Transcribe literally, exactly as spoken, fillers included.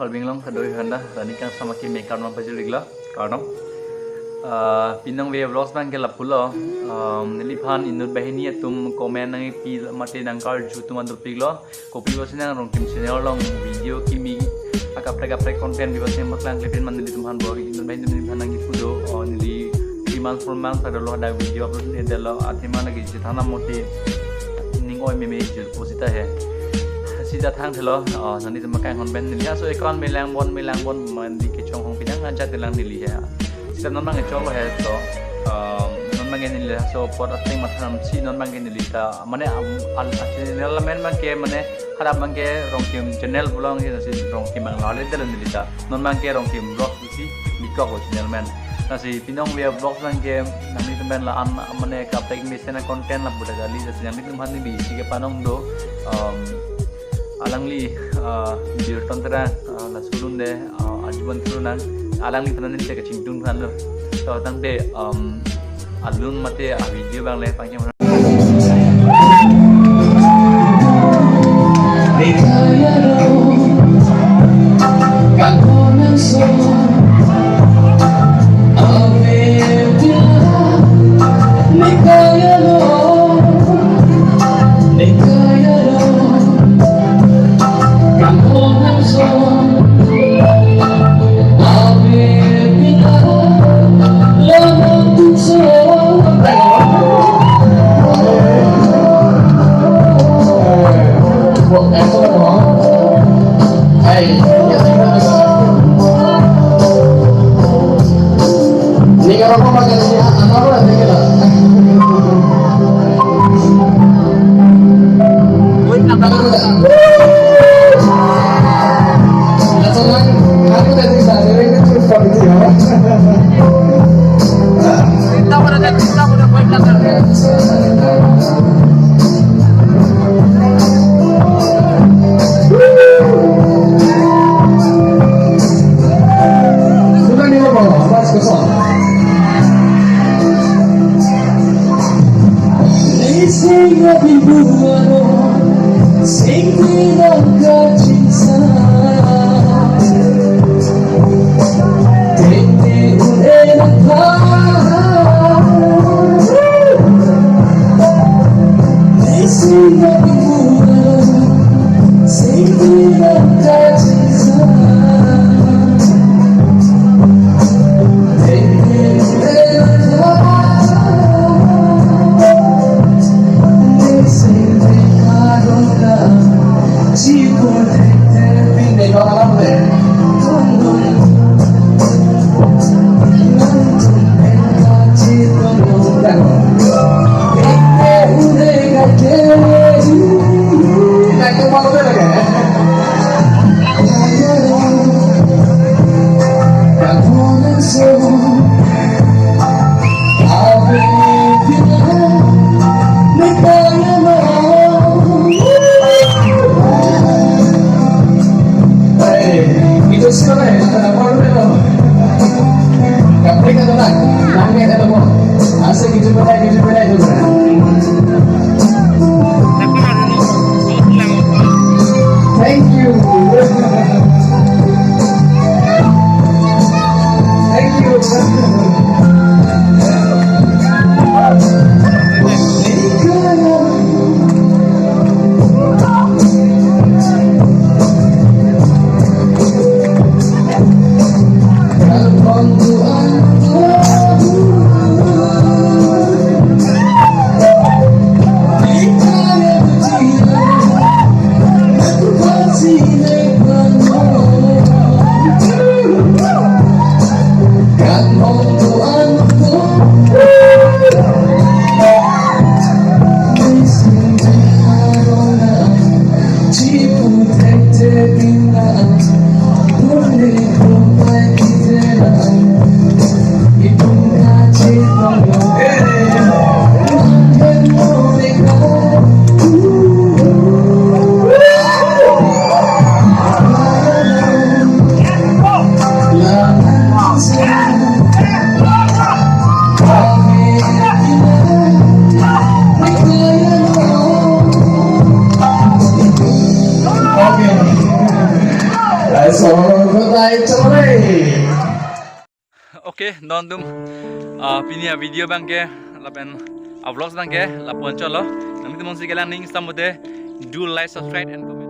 Binglong kadoi handa, tani kangsam akimi kardom pajirlo, kardom. Ah, pinong ve vlogs abang ke lapulo. Um, neliphan inut banghini atum comment nangkipi mate nangkarju atum an dopiklo. Kopi pusi nang Rongkim channel along video kimi akaprek kaprek content pi pusi nang paklang klepin ma nelitum aphan bo, inut banghini neliphan nangkipu do, oh, neli three months, four months adolo hadak video upload-edetlo, athema lake chethan mate ning oi meme jil pusita he. Sita thangthelo, oh, nanglitum akai hon pen neli aso account melang bon, melang bon, mane kechonghong pinang ajat lang neli he. Sita non abang kechoklo he to, um, non abang neli aso apot ateng matha ramsi non abang neli ta, mane am, al, channel amen abang ke, mane harap abang ke Rongkim channel pulo, lasi Rongkim abang laledetlo neli ta. Non abang ke Rongkim vlog pusi bikoklo channel amen. Lasi pinong ve vlogs abang ke nanglitum pen la-an mane kaprek mesen a content lapu ta kali, lasi nanglitum aphan neli isi kepanong do, um, alangli, ah, Birton Terang, ah, laso alun de, ah, ajuban thurunang, alangliphan neli ta kachingtung thanlo. To tangte, um, alun mate a video abang le pangcheng. Thank you. Thank you. Okay, don atum, ah, pini a-video abangke lapen a-vlogs abangke lapu-an chotlo. Nangtum jongsi kelang ning sambote, do like, subscribe and comment.